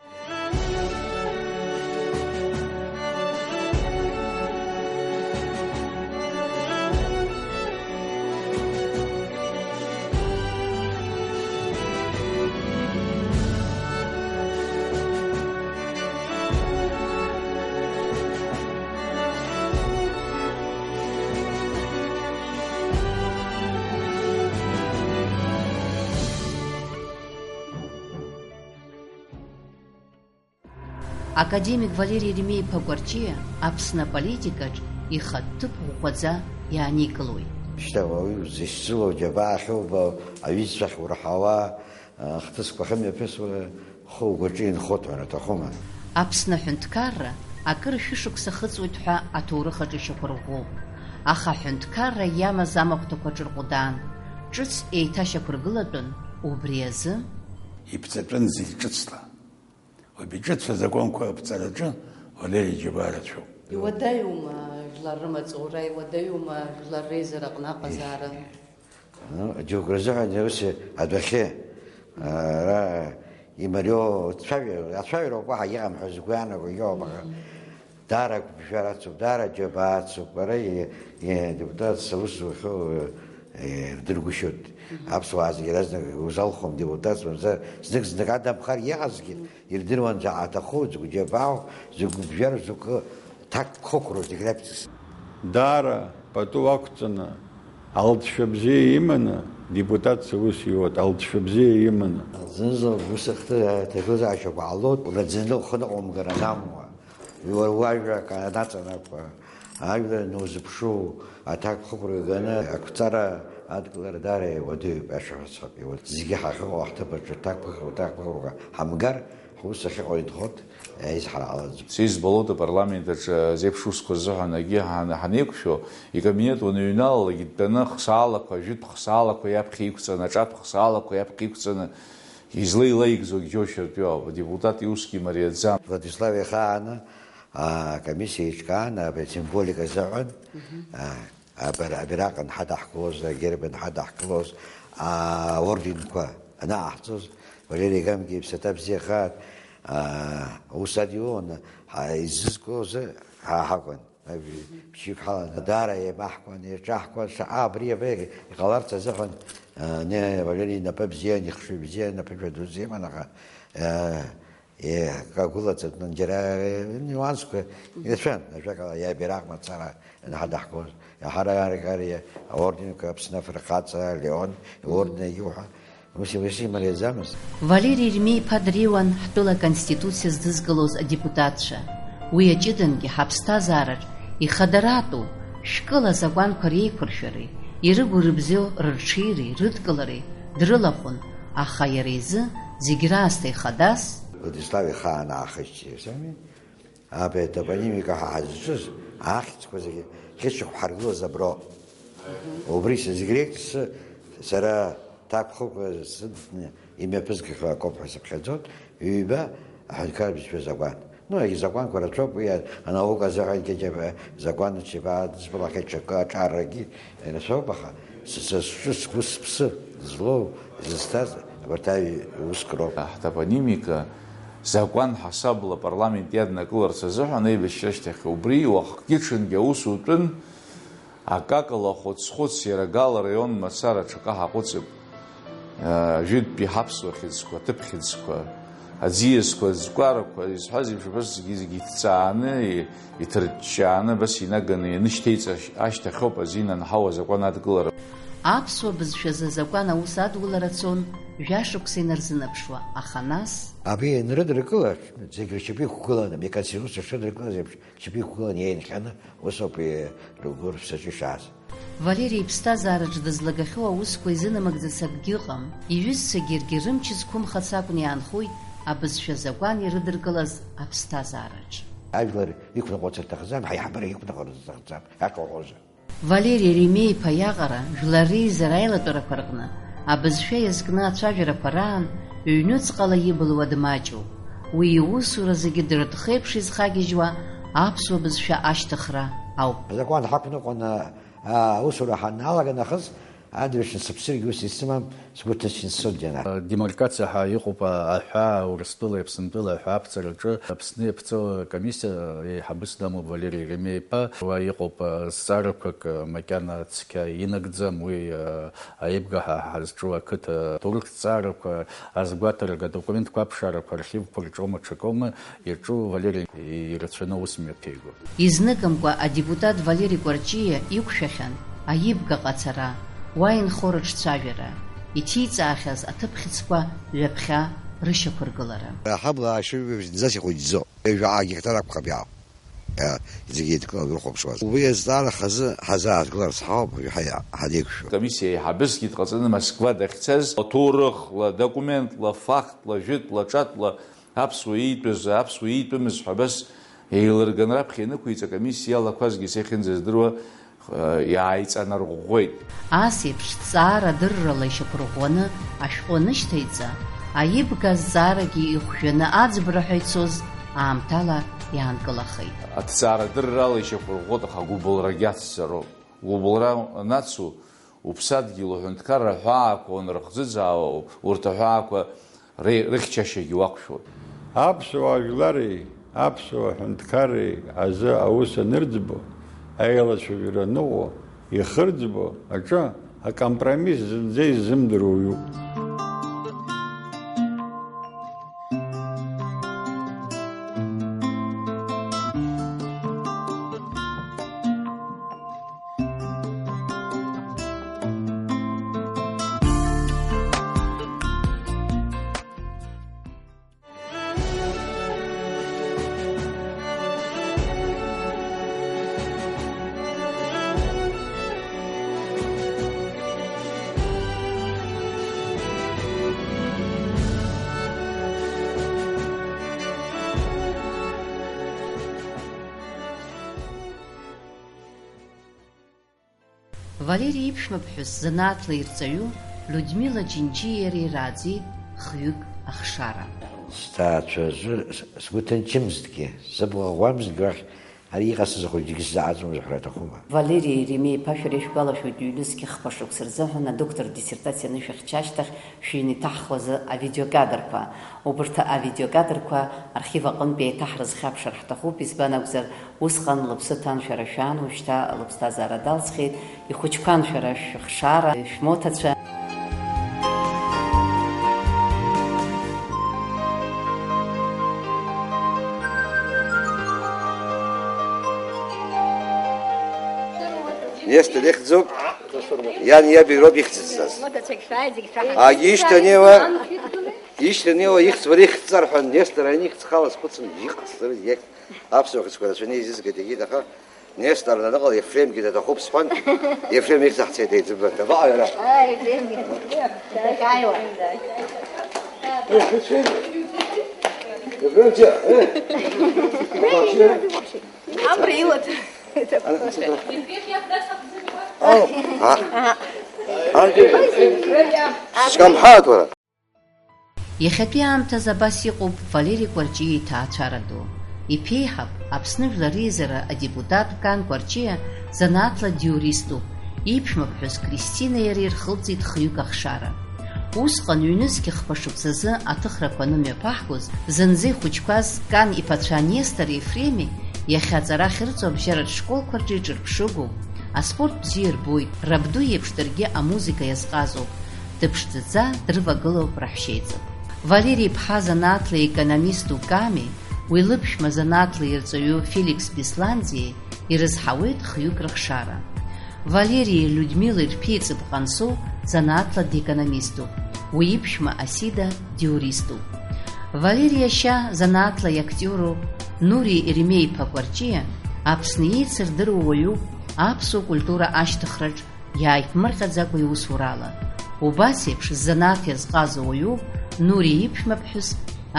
Академик Валери Еремеи-иԥа Кәарҷиа Аԥсны аполитикаҿ ихатә ҭыԥ ӷәӷәаӡа иааникылоит. Шьҭа уаҩы зышьцылоу, џьабаа ахьубо, аҩызцәа ахьурҳауа, ахҭысқәа ахьымҩаԥысуа, хы угәаҿы инхоит ҳәа аҭахума? Аԥсны аҳәынҭқарра акыр шәышықәса ахыҵуеит ҳәа аҭоурых аҿы ишьақәырӷәӷәоуп. Аха аҳәынҭқарра иамаз амахәҭақәа ҿырҟәдаан, ҿыц еиҭашьақәыргылатәын, убри азы. Иԥҵатәын зегь ҿыцла. Убри ҿыцу азакәанқәа аԥҵараҿы Валери Џьабаа рацәоуп. Иуадаҩума жәлар рымаҵура, иуадаҩума жәлар реизара аҟны аҟазаара? Ну, џьоук рзыҳәан ус адәахьы, ара имариоу ацәажәара, ацәажәароуп уаҳа иҟам ҳәа згәы иаанаго иоуп, аха даара агәыԥжәара ацуп, даара аџьабаа ацуп, ара и-, и-, депутатс аус зухьоу, э, ирдыргәышьоит. Аԥсуаа зегьы иаразнак узалхуам депутатс, мамзар знык-знык адамхар иҟазгьы ирдыруан, заҟа аҭаху, згәы џьабаау, згәы гәжәар, згәы ҭакԥхықәроу зегь раԥҵыс. Даара пату ақәҵаны, алҵшәа бзиа иманы, депутатс аус иуеит, алҵшәа бзиа иманы. Зынза ус ахҭы аҭагылазаашьақәа ҟалоит, ураӡаны ухы ныҟәымгар анамуа, уи уара уажәа акы анаҵанакуа, ажәлар анузыԥшу, аҭакԥхықәра ганы ақәҵара адкылара даара иуадаҩуп, ашәа ҳәа сҳәап, иуа-, зегьы ҳахьыҟоу ҳҭыԥ аҿы ҭакԥхықәра, ҭакԥхықәра ҳамгар, ҳус ахьыҟоу инхоит, аизҳара ҟалаӡом. Сизбалоит апарламент аҿы азеиԥш усқәа рзыҳәан акгьы ҳан-, ҳанеиқәшәо, икабинет уаныҩналалак, дтәаны хсаалақәа, жәытә хсаалақәа иаԥхьа иқәҵаны, аҿатә хсаалақәа иаԥхьа иқәҵаны, излеилеигӡогь џьоушьартә иоуп, адепутат иусгьы мариаӡам. Владислав ихааны, а, акомиссиа еиҿкаан, абри асимволика азыҳәан, а, абар-, абираҟ анҳадаҳкылоз, агерб анҳадаҳкылоз, аорденқәа анаҟаҳҵоз, Валери Гамгиа иԥсаҭа бзиахааит, а, ус адиуланы, ҳа-, изызкуаз ҳа ҳакәын. Ԥшьҩык ҳаланы, даара еибаҳкуан, еиҿаҳкуан, шаҟа абри абри иҟаларц азыҳәан, а, не, Валери инапы бзиан, ихшыҩ бзиан, аԥышәа ду зиман, аха, а, Е, акы агәылаҵатәны џьара, е, нюансқәа ирацәан, ажәакала, иабираҟ мацара ианҳадаҳкуаз, иаҳарак ари аорденқәа Аԥсны Афырхаҵа, Леон иорден иуҳәа, ус, ус имариаӡамызт. Валери Еремеи-иԥа дреиуан ҳтәыла Аконституциа здызкылоз адепутатцәа. Уи аҷыдангьы ҳаԥсҭазаараҿ ихадаратәу шәкыла азакәанқәа реиқәыршәареи, ирыгу-рыбзиоу рырҽеиреи рыдкылареи дрылахәын, аха иара изы зегь раасҭа ихадас, Владислав ихаан аахыччеит, сами. Абри атопонимика ҳа ҳазҿыз ахьӡқәа зегьы хьышьахә ҳаргылаз аброуп. Убри са зегь реиԥш сара ҭакԥхықәра сыдны имҩаԥызгахьоу акоуп ҳәа сыԥхьаӡоит, ҩба аҳәынҭқарратә бызшәа закәан. Ну, егьи закәанқәа рацәоуп, уи анаука азыҳәангьы џьабаа закәанчаба адызбалахьеит ҽакы аҿаррагьы ирацәоуп, аха са, са сҿы сгәы сыԥсы злоу, зызҭаз абарҭ аҩ-, уск роуп. Ҳтопонимика закәан ҳасабла апарламент иаднакыларц азыҳәан аибашьра ашьҭахь убри уахгьы-ҽынгьы аус утәын. Акакала ахәыц-хәыц, иара Гал араион мацара аҽакы ҳаҟәыҵып. Жәытәтәи ҳаԥсуа хьыӡқәа, аҭыԥ хьыӡқәа, аӡиасқәа, аӡкәарақәа, изҳәаз еиԥш, абас зегьы-зегьы иҭҵааны, и-, иҭырҷҷааны, абас инаганы ианышьҭеиҵа-, ашьҭахьоуп азин анҳау азакәан адкылара. Аԥсуа бызшәазы азакәан аус адулара цон жәашықәса инарзынаԥшуа, аха нас. Абри анрыдыркыла, зегь ршьапы иқәгыланы, абри аконституциа шрыдыркылаз еиԥш, шьапы иқәгылан иеинҟьаны, ус ауп, е, ргәы рыԥсаҿы ишааз. Валери иԥсҭазаараҿ дызлагахьоу аусқәа изынамыгӡац акгьы ыҟам. Иҩызцәагьы иаргьы рымч зқәымхац акәны иаанхоит абызшәа азакәан ирыдыркылаз аԥсҭазаараҿ. Ажәлар иқәныҟәарц рҭахӡам, ҳаиҳабыра иқәныҟәарц рҭахӡам, иашоу ҳҳәозар. Валери Еремеи-иԥа иаҟара, жәлар реизара аилатәарақәа рҟны абызшәа иазкны ацәажәарақәа раан ҩнуҵҟала иблуа дмаҷуп. Уи иусура зегьы дыртәхеиԥш изхагьежьуа аԥсуа бызшәа ашьҭыхра ауп. Азакәан ҳақәныҟәаны, а, аусура ҳаналага нахыс, адырҩаҽны сыԥсыргьы ус исымам, сгәы ҭынчны сцоит џьара. Демаркациа ҳәа иҟоуп, а, аҳәаа Урыстәылеи Аԥсынтәылеи аҳәаа аԥҵараҿы Аԥсны иаԥҵоу акомиссиа еиҳабыс дамоуп Валери Еремеи-иԥа. Уа иҟоуп, а, зҵаарақәак, а, макьана цқьа инагӡам, уи, а, аибга ҳа ҳазҿу ақыҭа ҭоурых зҵаарақәа азгәаҭарак, адокументқәа аԥшаарақәа архивқәа рҿоума, ҽакоума иаҿу Валери ирацәаны аус мҩаԥигон. Изныкымкәа адепутат Валери Кәарҷиа иқәшәахьан аибга ҟацара, уа инхо рыҿцәажәара, иҭиҵаахьаз аҭыԥхьыӡқәа ҩаԥхьа рышьақәыргылара. Аҳабла аашьаҩ зынӡас ихәыҷӡо, ҩажәа гектар акәхап иаау. Зегьы еидкыланы ирыхәаԥшуаз. Уи азҵаара хазы ҳазааҭгыларц ҳауп, уажәы ҳа-, ҳанеиқәшәо. Комиссиа еиҳабысгьы дҟаҵаны Москва дахьцаз, ҭоурыхла, документла, фактла, жәытәла, ҿатәла, аԥсуа иитәыз, аԥсуа иитәымыз ҳәа абас еилырган раԥхьа ианықәиҵа, акомиссиа иалақәазгьы са иахьынӡаздыруа, э, иааиҵанарӷәӷәеит. Ас еиԥш ҵаара дыррала ишьақәырӷәӷәаны ашәҟәы анышьҭаиҵа, аибга азҵаарагьы ихәжәаны аӡбра ҳәа ицоз аамҭала иаанкылахеит. Аҭҵаара дыррала ишьақәырӷәӷәоит, аха агәыбылрагьы ацзароуп. Гәыбылра анацу, Уԥсадгьыл уҳәынҭқарра аҳәаақәа уанрыхӡыӡаауа, урҭ аҳәаақәа ри-, рыхьчашьагьы уақәшәоит. Аԥсуаа жәлари аԥсуа ҳәынҭқарреи азы аус анырӡбо, аилацәажәара аныҟоу, ихырӡбо аҿы акомпромисс зынӡа иззымдыруа уаҩуп. Валери иԥшәмаԥҳәыс занааҭла ирҵаҩу Людмила Џьынџьиа иареи рааӡеит хҩык ахшара. Сҭаацәа рзы с-, сгәы ҭынчымызҭгьы, сыбӷа ӷәӷәамызҭгьы уахь ари иҟасҵаз ахәыҷгьы сзааӡомызт ҳәа аҭахума? Валери Еремеи-иԥа, шәара ишәгәалашәоит, ҩнызқь хԥа шықәса рзыҳәан адоктор диссертациа анышәыхьча ашьҭахь шәыҩны иҭаҳхуаз авидеокадрқәа. Убырҭ авидеокадрқәа архив аҟынтә еиҭаҳрызхьаԥшыр ҳҭахуп, избан акәзар, усҟан лыԥсы ҭан шәара шәан, уажәшьҭа лыԥсҭазаара далҵхьеит, ихәыҷқәан шәара шәыхшара, шәмоҭацәа. Нестор ихьӡуп, иан иаби роуп ихьӡызҵаз. Агьы ишьҭанеиуа, ишьҭанеиуа ихьӡ бара ихьӡҵар ҳәа, Нестор ани ихьӡ хала схәыцын, иҟасҵарыз иахь. Аԥсуа хьыӡқәа рацәаны еизызгеит егьи, аха Нестор даныҟала, Ефремгьы даҭахуп сҳәан, Ефрем ихьӡ ҳцеит еиҵбы, дабаҟоу иара? Ефрем, џьа, э? Амра илаҭ. Ау. А. Сыскамҳаат уара. Иахьатәи аамҭазы абас иҟоуп Валери Кәарҷиа иҭаацәара ду. Иԥеиҳаб, Аԥсны Жәлар Реизара адепутат Кан Кәарҷиа занааҭла диуриступ, иԥшәмаԥҳәыс Кристина иареи ирхылҵит хҩык ахшара. Усҟан ҩнызқь хԥа шықәсазы аҭыхрақәа анымҩаԥаҳгоз, зынӡа ихәыҷқәаз Кан иԥацәа Нестори Ефреми иахьа аҵара ахьырҵо абжьаратә школқәа рҿы иҿырԥшыгоуп, аспорт бзиа рбоит, рабду иеиԥш даргьы амузыка иазҟазоуп. Дыԥшӡаӡа дрывагылоуп раҳәшьеиҵб. Валери иԥҳа занааҭла економисту Ками, уи лыԥшәма занааҭла ирҵаҩу Феликс Бесланӡиеи ирызҳауеит хҩык рыхшара. Валерии Людмилеи рԥеиҵб Ҟансоу занааҭла декономиступ, уи иԥшәма Асида диуриступ. Валери иашьа занааҭла иактиоруп Нури Еремеи-иԥа Кәарҷиа, Аԥсны еицырдыруа уаҩуп аԥсуа культура ашьҭыхраҿ иааиԥмырҟьаӡакәа иусурала. Убас еиԥш занааҭ иазҟазоу уаҩуп Нури иԥшәмаԥҳәыс,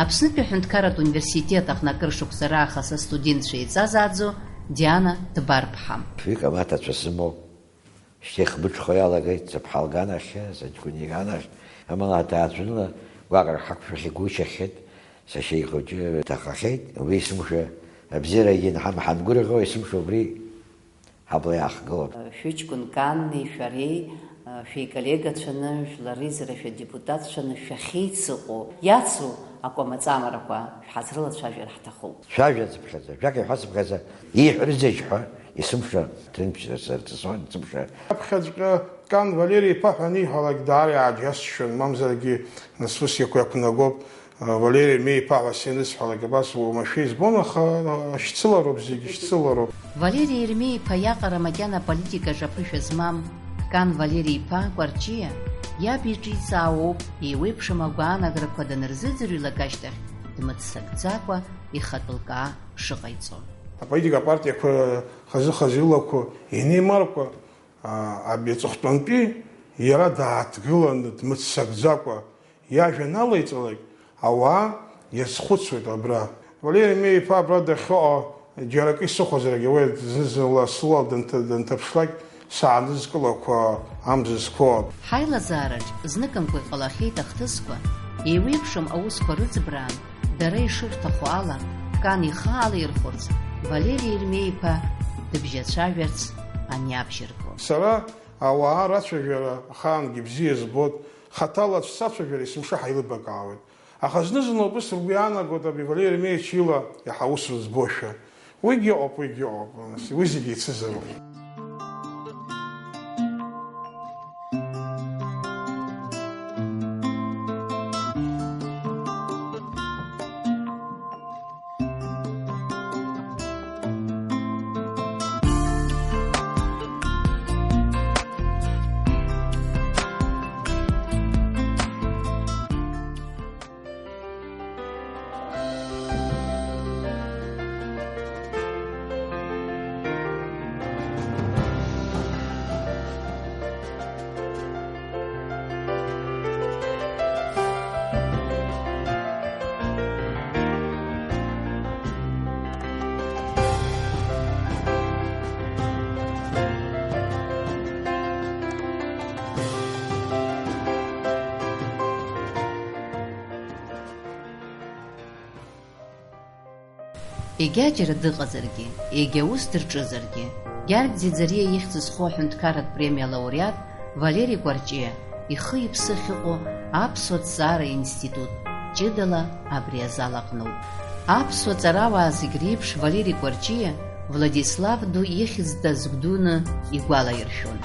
Аԥснытәи аҳәынҭқарратә университет аҟны акыр шықәса раахыс астудентцәа еиҵазааӡо Диана Дбарԥҳа. Хҩык амаҭацәа сымоуп. Шьҭа ихбыџхо иалагеит, сыԥҳа лганахьы, сыҷкәын иганахь, амала аҭаацәаныла гәаҟра ҳақәшәахьеит, гәышьахьеит, сашьа ихәыҷы дҭахахьеит, уи есымша абзиарагьы ҳамҳамгәырӷьо, есымша убри ҳабла иаахгылоуп. Шәыҷкәын Канни шәареи, шәеиколлегацәаны, Жәлар Реизара шәадепутатцәаны шәахьеицыҟоу, иацу акәамаҵамарақәа шәҳазрылацәажәар ҳҭахуп. Шәажәа цыԥхьаӡа, жәак иҳәа цыԥхьаӡа, ииҳәарызеишь ҳәа, есымша ҭынчра сырҵысуан, есымша. Аԥхьаҵәҟьа Кан Валери-иԥа ҳәа аниҳәалак даара иааџьасшьон, мамзаргьы нас ус иақәнагоуп, Валери Меи-иԥа ҳәа санысҳәалак абас уамашәа избон, аха шьцылароуп зегьы, шьцылароуп. Валери Еремеи-иԥа иаҟара макьана аполитикаҿы аԥышәа змам Кан Валери-иԥа Кәарҷиа иаб иҿы иҵаауоуп, еиуеиԥшым агәаанаграқәа данырзыӡырҩлак ашьҭахь дмыццакӡакәа ихатә лкаа шыҟаиҵо. Аполитика апартиақәа хазы-хазы илақәо ианеимаркуа, а, аб иаҵыхәтәантәи иара дааҭгыланы дмыццакӡакәа иажәа налеиҵалак, ауаа иазхәыцуеит абра. Валери Меи-иԥа абра дахьыҟоу џьара акы исыхәозаргьы, уи зны-зынла сыла данҭ-, данҭаԥшлак, саанызкылақәа амзызқәоуп. Ҳаилазаараҿ зныкымкәа иҟалахьеит ахҭысқәа, еиуеиԥшым аусқәа рыӡбраан, дара ишырҭаху ала, Кан ихы алаирхәырц, Валери Еремеи-иԥа дыбжьацәажәарц аниабжьырго. Сара Ауаа рацәажәара ахаангьы бзиа збоит, хаҭала аӡә сацәажәар есымша ҳаилыбакаауеит. Аха зны-зынла убыс ргәы иаанагоит абри Валери Еремеевич ила иаҳа усура збошәа. Уигьы ыҟоуп, уигьы ыҟоуп, нас, уи зегьы еицызароуп. Егьаџьара дыҟазаргьы, егьа ус дырҿызаргьы, Гьаргь Ӡиӡариа ихьӡ зху аҳәынҭқарратә премиа лауреат Валери Кәарҷиа ихы-иԥсы ахьыҟоу аԥсуа ҭҵаара институт ҷыдала абри азал аҟноуп. Аԥсуа ҵарауаа зегь реиԥш Валери Кәарҷиа Владислав Ду ихьӡ дазгәдуны игәалаиршәон.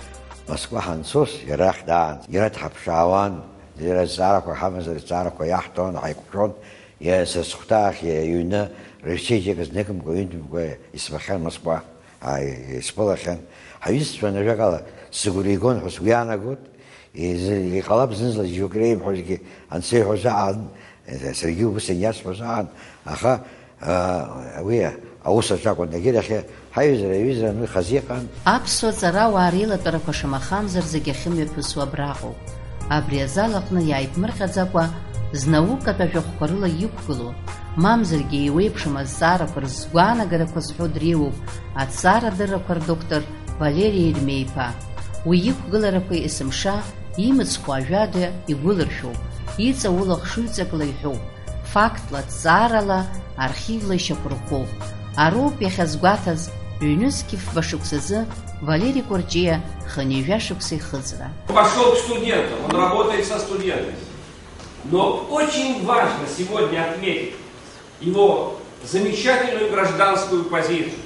Москва ҳанцоз, иара ахь даанӡа, иара дҳаԥшаауан, иара зҵаарақәа ҳамазар, зҵаарақәа иаҳҭон, ҳаиқәшәон, иара са сыхәҭаахь иара иҩны речетик зныкымкәа, ҩынтәымкәа исмахьан Москва, ааи, исԥылахьан. Ҳаҩызцәа, ажәакала, сыгәра игон ҳәа сгәы иаанагоит, изы-, иҟалап зны-зынла џьоук реимҳәозгьы, анцәа иҳәоз аан, саргьы убыс ианиасҳәоз аан, аха Уи аус аҿы акәын, егьырахь ҳаҩызара, аҩызара ануи хазы иҟан. Аԥсуа ҵарауаа реилатәарақәа шамахамзар зегь ахьымҩаԥысуа абраҟоуп. Абри азал аҟны иааиԥмырҟьаӡакәа, знаукатә ажәахәқәа рыла иқәгылоу, мамзаргьы еиуеиԥшым азҵаарақәа рызгәаанагарақәа зҳәо дреиуоуп аҭҵаарадыррақәа рдоктор Валери Еремеи-иԥа. Уи иқәгыларақәа есымша имыцхәу ажәада игәылыршәоуп, иҵаулоу ахшыҩҵакла иҳәоуп. Фактла, ҭҵаарала, архивла ишьақәырӷәӷәоуп. Ароуп иахьазгәаҭаз, ҩнызқь фба шықәсазы Валери Кәарҷиа хынҩажәа шықәса ихыҵра. Пошёл к студентам, он работает со студентами. Но очень важно сегодня отметить его замечательную гражданскую позицию.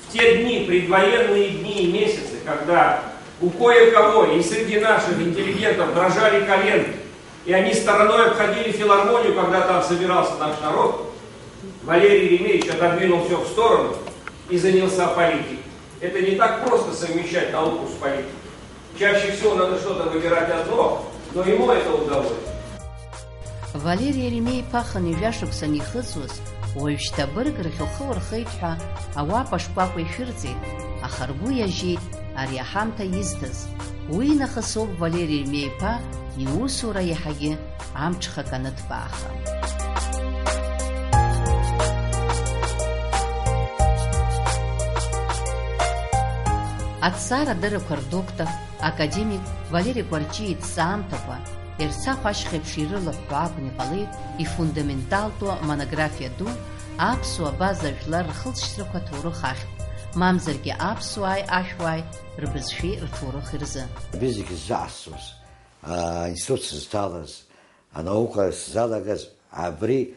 В те дни, предвоенные дни и месяцы, когда у кое-кого и среди наших интеллигентов дрожали коленки, и они стороной обходили филармонию, когда там собирался наш народ, Валерий Еремеевич отодвинул всё в сторону и занялся политикой. Это не так просто совмещать науку с политикой. Чаще всего надо что-то выбирать одно, но ему это удалось. Валери Еремеи-иԥа хынҩажәа шықәса анихыҵуаз, уажәшьҭа абырг рахь лхы лырхеит ҳәа ауапа шкәакәа ишәырҵеит, аха ргәы иажьеит ари аҳамҭа изҭаз. Уи нахыс ауп Валери Еремеи-иԥа иусура иаҳагьы амҽхак анытәбааха. Аҭҵаарадыррақәа рдоктор, академик Валери Кәарҷиа иҭҵаамҭақәа, Ерцахә ашьхеиԥш ирылыҳәҳәо акәны иҟалеит ифундаменталтәу амонографиа ду, аԥсуа абаза жәлар рхылҵшьҭрақәа аҭоурых ахьтә, мамзаргьы аԥсуааи ашәуааи рбызшәеи рҭоурыхи рзы. Абри зегьы ззаасҵоз, аинститут сызҭалаз, анаука сзалагаз, абри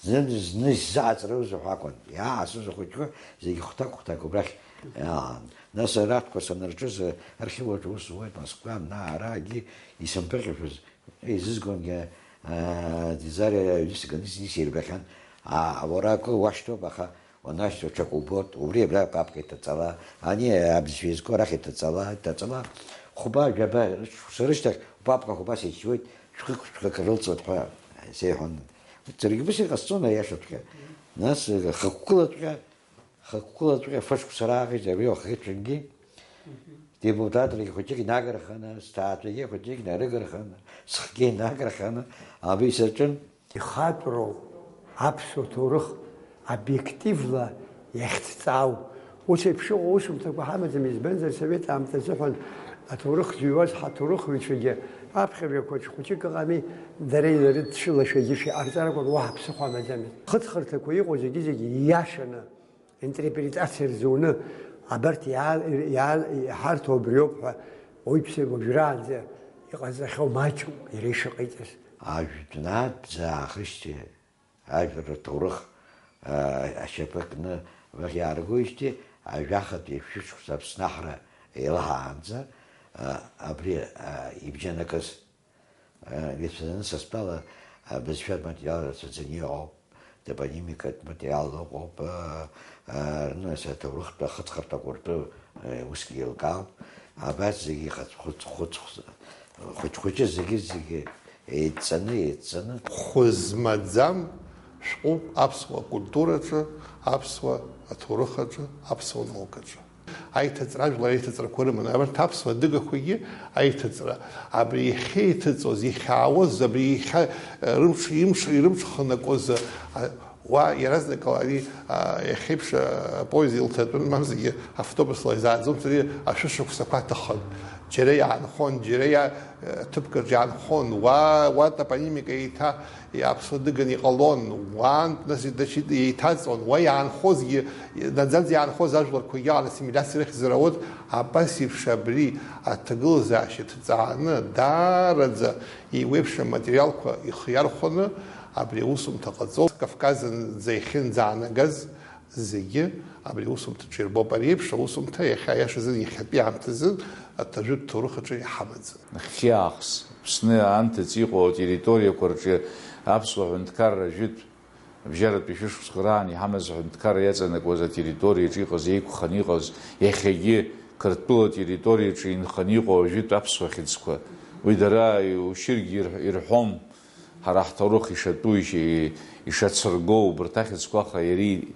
зны-зны исзааҵрыузеи ҳәа акәын. Иаасыз ахәыҷқәа зегьы хәҭак-хәҭак убрахь иаан. Нас аратәқәа санырҿыз, архив аҿы аус зуеит, Москва, ана, ара, егьи исымԥыхьашәоз, изызгонгьы, аа, Ӡиӡариа аҩны сганы исирбахьан. Аа, уара акы уашьҭоуп, аха уанашьҭоу ҽак убоит, убри абра апапка иҭаҵала, ани абызшәа иазку арахь иҭаҵала, иҭаҵала. Хәба, жәаба шықәса рышьҭахь упапкақәа убас ичуеит, шәҟәык-шәҟәык рылҵуеит ҳәа сеиҳәон. Саргьы убас иҟасҵон, аиашаҵәҟьа. Нас, хықәкылаҵәҟьа, хықәкылаҵәҟьа фышықәса рааҟеит, абри уахгьы-ҽынгьы. Депутатрагьы хәыҷык инагырханы, сҭаацәагьы хәыҷык инарыгырханы, схгьы инагырханы, абри саҿын. Ихатәроу аԥсуа ҭоурых обиективла иахьҭҵаау. Ус еиԥш иҟоу усумҭақәа ҳамаӡам, избанзар, асовет аамҭа азыҳәан аҭоурых зыҩуаз ҳаҭоурыхҩцәагьы, аԥхьаҩ ақәаҿ хәыҷык ыҟами, дара инарыдшылашәагьы шәиҟарҵаракәын, уаҳа ԥсыхәа амаӡамызт. Хыҵхырҭақәа иҟоу зегьы-зегьы ииашаны, интерпретациа рзуны, абарҭ иаа-, иаа-, иҳарҭо абриоуп ҳәа Уаҩԥсы уажәраанӡа иҟазҵахьоу маҷуп иара ишыҟаиҵаз. Ажәытәнатә ӡаахышьҭи ажәлар рҭоурых, аа, ашьапы кны уахь иааргоижьҭеи, ажәахатәи шәышықәса Аԥсны аҳра еилаҳаанӡа, аа, абри, аа, ибжьанакыз, аа, ицәаӡаны са стәала, абызшәатә материал рацәаӡаны иҟоуп, топонимикатә материал ыҟоуп, аа, аа, рнос аҭоурыхтә ахыҵхырҭақәа ртәы, аа, усгьы еилкаауп. Абарҭ зегьы ихац-, хәыц-, хәыц-, хәыц-, хәыҷ-хәыҷы зегьы-зегьы еидҵаны, еидҵаны. Хәы змаӡам шәҟәуп аԥсуа культураҿы, аԥсуа аҭоурыхаҿы, аԥсуа наукаҿы. Аиҭаҵра, ажәлар аиҭаҵрақәа рыманы, абарҭ аԥсуа адыгақәагьы аиҭаҵра, абри иахьеиҭаҵуаз, ихьаауаз, абри иахьа, рымш, имш, ирымҽханакуаз, а, уа иаразнакала ари, а, иахьеиԥш, а, апоезд илҭатәын, мамзаргьы автобусла изааӡомызт, ари ашәышықәсақәа аҭахын. Џьара иаанхон, џьара иа-, ҭыԥкаҿ иаанхон, уа, уа топонимика еиҭа иаԥсуа дыганы иҟалон, уаантә нас идачит-, еиҭаҵуан, уа иаанхозгьы, наӡаӡа иаанхоз ажәларқәагьы аан ассимилиациа рыхьӡара ауеит, абас еиԥш абри аҭагылазаашьа ҭҵааны, даараӡа еиуеиԥшым аматериалқәа ихы иархәаны абри аусумҭа ҟаҵо, Кавказ анӡа иахьынӡаанагаз, зегьы абри аусумҭаҿы ирбоуп. Ари еиԥш аусумҭа иахьа, аиашазы, иахьатәи аамҭазы аҭажәытә ҭоурых аҿы иҳамаӡам. Нахьхьи аахыс Аԥсны анҭыҵ иҟоу атерриториақәа рҿы аԥсуа ҳәынҭқарра жәытә абжьаратәи шәышықәсқәа раан иҳамаз аҳәынҭқарра иаҵанакуаз атерриториаҿы иҟаз, еиқәханы иҟаз, иахьагьы Қырҭтәыла атерриториаҿы инханы иҟоу ажәытә аԥсуа хьыӡқәа, уи дара иушьыргьы ирҳ-, ирҳәом. Ҳара ҳҭоурых ишатәу, ишьа-, ишацыргоу убарҭ ахьӡқәа аха иара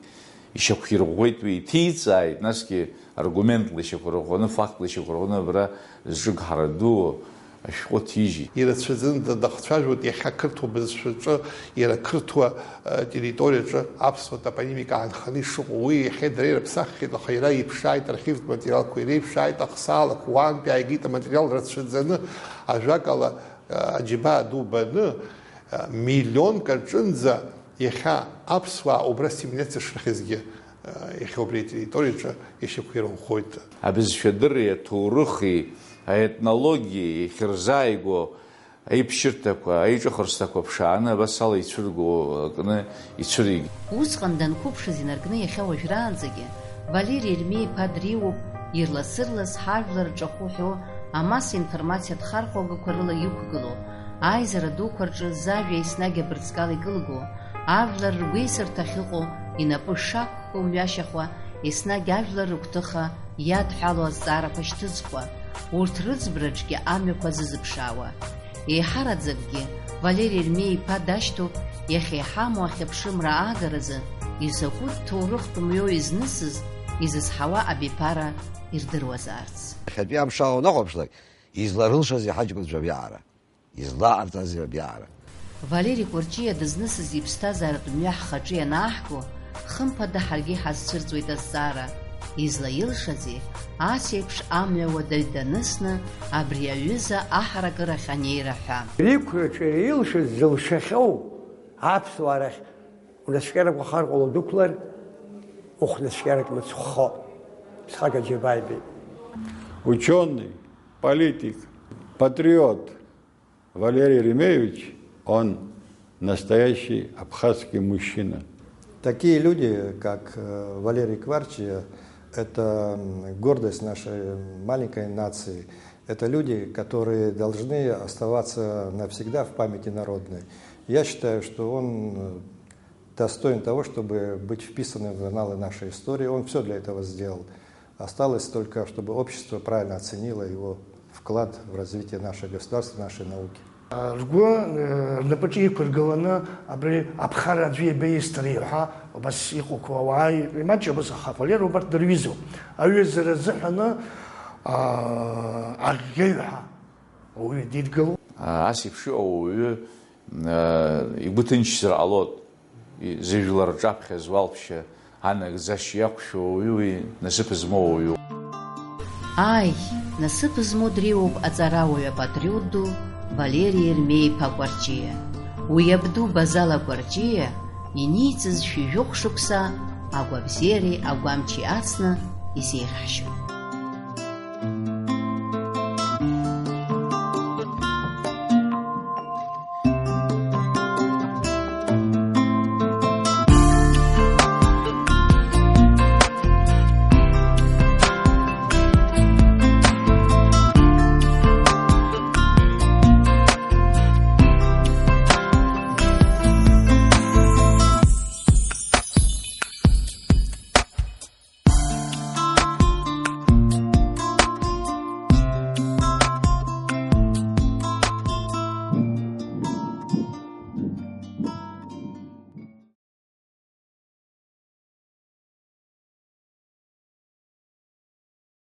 ишьақәирӷәӷәеит уи, иҭиҵааит, насгьы аргументла ишьақәырӷәӷәаны, фактла ишьақәырӷәӷәаны абра зҿыгҳара ду ашәҟәы ҭижьит. Ирацәаӡаны да-, дахцәажәоит иахьа қырҭуа бызшәаҿы, иара қырҭуа, э, территориаҿы аԥсуа топонимика аанханы ишыҟоу. Уи иахьа дара ирыԥсаххьеит, аха иара иԥшааит архивтә материалқәа, иара иԥшааит ахсаалақәа, уаантәи ааигеит аматериал рацәаӡаны, ажәакала, Аџьабаа ду баны, миллионк аҿынӡа иахьа аԥсуаа убра ассимилиациа шрыхьызгьы, иахьа убри атерриториаҿы ишьақәирӷәӷәоит. Абызшәадырреи аҭоурыхи, аетнологиеи иахьырзааигәоу аиԥшьырҭақәа, аиҿыхырсҭақәа ԥшааны абас ала ицәырго акны ицәыригеит. Усҟан данқәыԥшыз инаркны иахьа уажәраанӡагьы Валери Ермеи-иԥа дреиуоуп, ирласырлас ҳажәлар рҿахәы ҳәо амасса информациатә хархәагақәа рыла иқәгылоу, аизара дуқәа рҿы зажәа еснагь абырҵкала икылго, ажәлар ргәеисырҭа ахьыҟоу, инапы шақәхо мҩашьахуа, еснагь ажәлар рыгәҭыха иадҳәалоу азҵаарақәа шьҭызхуа, урҭ рыӡбраҿгьы амҩақәа азызыԥшаауа. Еиҳараӡакгьы Валери Ермеи-иԥа дашьҭоуп иахьа иҳамоу ахьыԥшымра аагаразы изакәытә ҭоурыхтә мҩоу изнысыз, изызҳауа абиԥара ирдыруазаарц. Иахьатәи амш ала унахәаԥшлак, изларылшазеи ҳаҷкәынцәа абиаара? Излаҟарҵазеи абиаара? Валери Кәарҷиа дызнысыз иԥсҭазааратә мҩа ҳхаҿы ианааҳго, хымԥада ҳаргьы ҳазцәырҵуеит азҵаара, излаилшазеи ас еиԥш амҩа уадаҩ данысны абри аҩыза аҳаракырахь анеира ҳәа? Иқәраҿы илшаз зылшахьоу аԥсуаа рахь унацәкьарақәа ахархәала удәықәлар, ухәнацәкьарак мыцхәхо. Исхак Аџьабаа ибеит. Учёный, политик, патриот Валерий Еремеевич, он настоящий абхазский мужчина. Такие люди, как, э, Валерий Кварчия, это, м, гордость нашей маленькой нации. Это люди, которые должны оставаться навсегда в памяти народной. Я считаю, что он, э, достоин того, чтобы быть вписанным в анналы нашей истории. Он всё для этого сделал. Осталось только, чтобы общество правильно оценило его вклад в развитие нашего государства, нашей науки. Ргәы, э, рнапаҿы иқәыргыланы абри аԥхара аӡәы иабеисҭари ҳәа убас иҟоуқәоу ауаа имаҷым, аха Валера убарҭ дырҩызоуп. Аҩызара азыҳәаны, а, аӷьеҩҳәа ауаҩы дидгылоуп. Ас еиԥш иҟоу ауаҩы, э, игәы ҭынчзар ҟалоит. Зыжәлар рҿаԥхьа зуалԥшьа анагӡашьа иақәшәо уаҩы уи насыԥ змоу уаҩуп. Ааи, насыԥ змоу дреиуоуп аҵарауаҩ апатриот ду Валери Ермеи-иԥа Кәарҷиа. Уи абду Базала Кәарҷиа иниҵыз шәи жәохә шықәса агәабзиареи агәамчи ацны изеиӷьаҳшьоит.